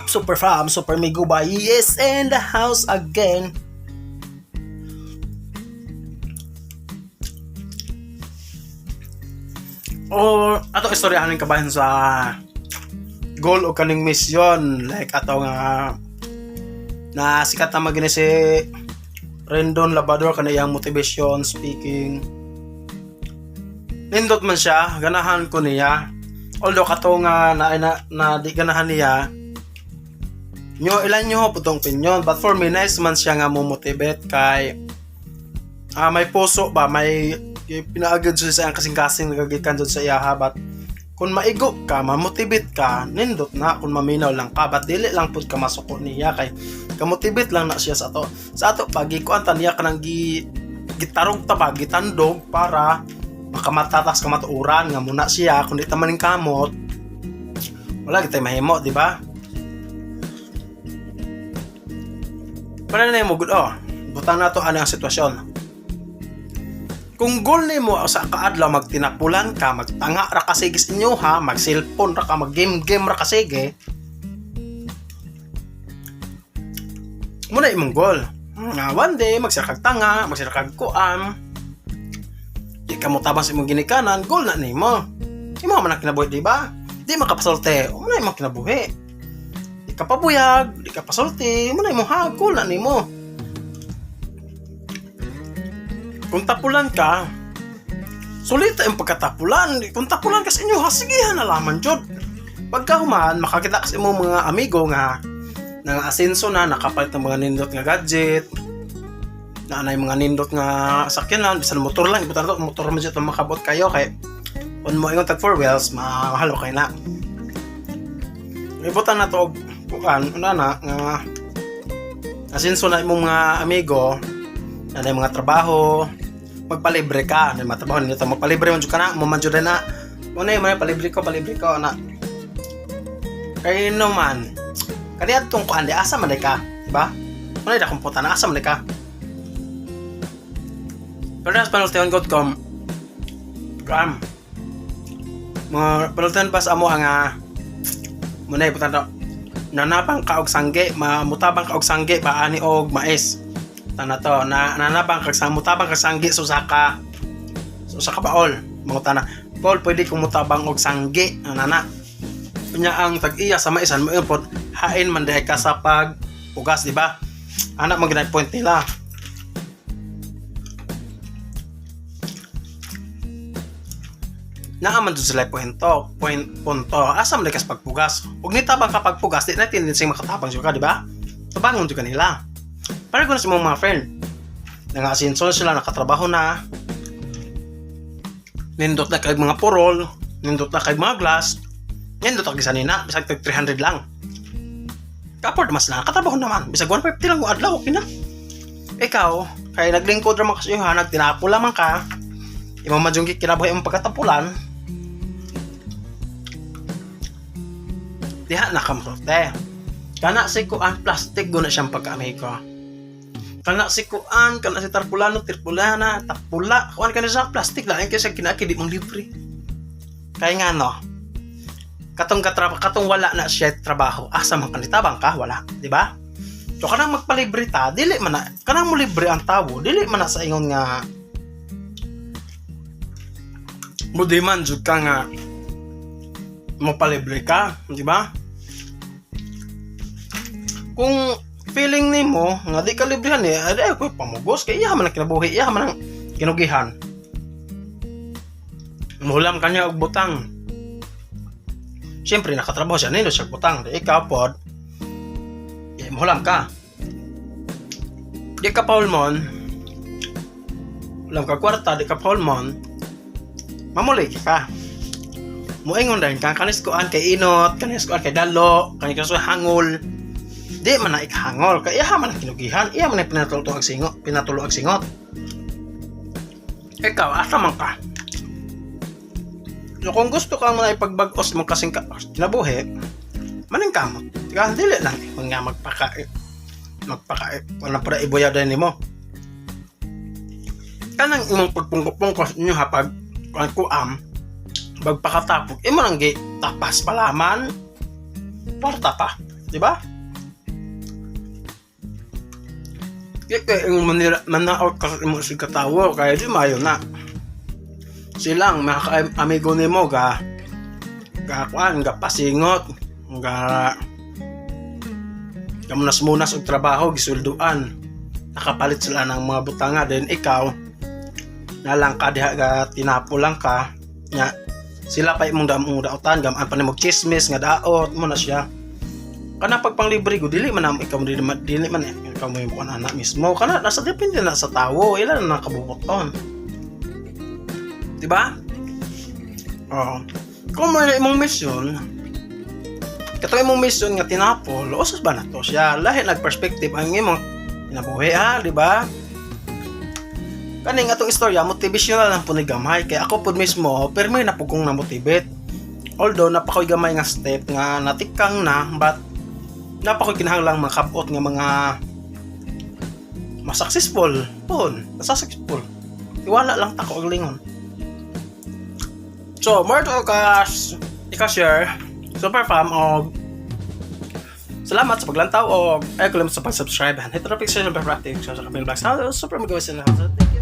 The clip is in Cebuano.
up, Super Fam, Super Migubay is in the house again. O ato istoryahan ning kabahin sa goal o kaning mission, like ato nga na sikat na magini si Rendon Labador, kaniyang motivation speaking. Nindot man siya, ganahan ko niya. Although kato nga na di ganahan niya nyo, ilan nyo po tong opinion, but for me, nice man siya nga mo motivate kay may puso ba, may pinaagad siya sa iyang kasing-kasing nagagikan jud sa iya. But kung maigo ka, mamotivate ka, nindot na. Kung maminaw lang ka, but dili lang pud ka masuko niya kay kamotivate lang na siya sa ato. Sa ato pa gikuan ta niya, kanang gi gitarog ta ba, gitandog para makamatatas kamatuoran nga muna siya. Kung di ta maning kamot, wala kitay mahimo, di ba? Para na mo gud, oh, butang nato ana ang sitwasyon. Kung goal nimo sa kaadlaw magtinapulan ka, magtanga ra ka sige sa inyo ha, mag cellphone ra ka, mag game game ra ka sige, muna imong goal. Nga one day magsira kag tanga, magsira kag kuam, di ka mo tabang sa imong ginikanan, goal na nimo. Imo man ang kinabuhi, di ba? Di man ka pasulti, muna imong kinabuhi. Di ka pabuyag, di ka pasulti, muna imong ha, goal na nimo. Kung tapulan ka, sulita yung pagkatapulan. Kung tapulan ka sa inyo, ha, sige, nalaman jud. Pagkahuman, makakita ka sa imong mga amigo nga nang asenso na, nakapalit ng mga nindot nga gadget, na anay mga nindot nga sakyanan, bisan motor lang, ibutan to, motor man jud itong makabot kayo, kay kung mo ingon tag four wheels, mahalo kayo na. Ibutan na to, og kuan, una na, nga asenso na imong mga amigo, na mga trabaho, magpalibre ka, na mga trabaho nito, magpalibre man jud ka na, mo man jud na, muna yung mga palibre ko, na. Kay no man, kani atong kuan di asa man di ka, di ba? Muna di akong puta na asa man di ka. Pero nas panultihan ko com, gram. Mga panultihan pa sa amo ang muna ibutan to. Nanabang ka og sangge, mamutabang ka og sangge ba ani og mais. Tana to, na nanabang kag sa mutabang kag sangge so saka so sa kabaol. Mga tana, Paul, pwede kong mutabang og sangge, nana. Unya ang tag-iya sa maisan mo pod, hain man diay ka sa pag ugas, di ba? Anak mo ginay point nila. Naa man jud sila punto, point punto. Asa man diay ka sa pagpugas? Ug nitabang ka pagpugas, di na tendency makatabang jud ka, di ba? Tabangon jud ka nila. Para ko na sa mga friend. Nangasinso sila, nakatrabaho na. Nindot na kay mga purol, nindot na kay mga glass. Nindot ang gisa nina, bisag tag 300 lang. Kaport mas na, nakatrabaho naman. Bisag 150 lang adlaw, okay na. Ikaw, kay naglingkod ra man kasi ha, nagtinapo lamang ka. Imo man jung kinabuhi imong pagkatapulan. Diha na ka masorte. Kana si kuan plastic guna siyang pagka-Amerika. Kana si kuan, kana si Tarpulano, Tirpulana, Tapula, kuan kana sa plastic lain kay siya kinaki di mong libre. Kay nga no, katong katraba, katong wala na siya trabaho, asa man kanitabang ka, wala, di ba? So kanang magpalibre ta, dili man na, kanang mo libre ang tawo, dili man na sa ingon nga mo di man jud ka nga mo palibre ka, di ba? Kung feeling nimo nga di ka librehan eh, ay ko pamugos kay iya man ang kinabuhi, iya man ang kinugihan. Muhulam kanya og butang. Siyempre nakatrabaho siya nilo siya butang, di ikaw pod. Di muhulam ka. Di ka paulmon. Ulam ka kwarta, di ka paulmon. Mamuli ka. Moingon dayon ka kanis kuan kay inot, kanis kuan kay dalo, kanis kuan hangol. Di man na ikahangol kay iya man ang kinugihan, iya man ang pinatulo ang singot, pinatulo ang singot. Ikaw asa man ka? So kung gusto ka mo na ipagbag-os mo kasing ka, kinabuhi, maning kamot. Ika, dili lang kung nga magpaka magpaka wala para ibuya din nimo. Kanang imong pagpungko-pungko inyo ha pag kuan kuam bagpakatapog imo nang gi tapas palaman porta pa, di Di ba? Di kay yung manira, manaot ka sa imong isig katawo kaya di maayo na. Silang mga amigo nimo ga ga kuan, ga pasingot, ga kamunas-munas og trabaho, gisulduan, nakapalit sila ng mga butanga, then ikaw nalang ka diha ga tinapo lang ka nya, sila pa imong damong daotan, gamaan pa nimo chismis nga daot mo na siya kana. Pag panglibre ko, dili man namo ikaw, dili man ikaw mo yung kuan anak mismo kana. Nasa depende na sa tawo, ila na nakabubuton, di ba? Oh, kung mo na imong mission, katong imong mission nga tinapol, usas ba na to siya? Lahi nag perspective ang imong kinabuhi ha, di ba? Kaning atong istorya, motivational lang po ni gamay kay ako pud mismo pirmi na pugong na motivate. Although napakoy gamay nga step nga natikang na, but napakoy kinahanglang makabot nga mga mas successful pun, nasa successful. Tiwala lang ta ko og lingon. So more to ka ika-share, super fam, og salamat sa paglantaw og ay kulim sa pag-subscribe and hit the notification bell para active sa kapil vlogs. Super magawa sila. So, thank you.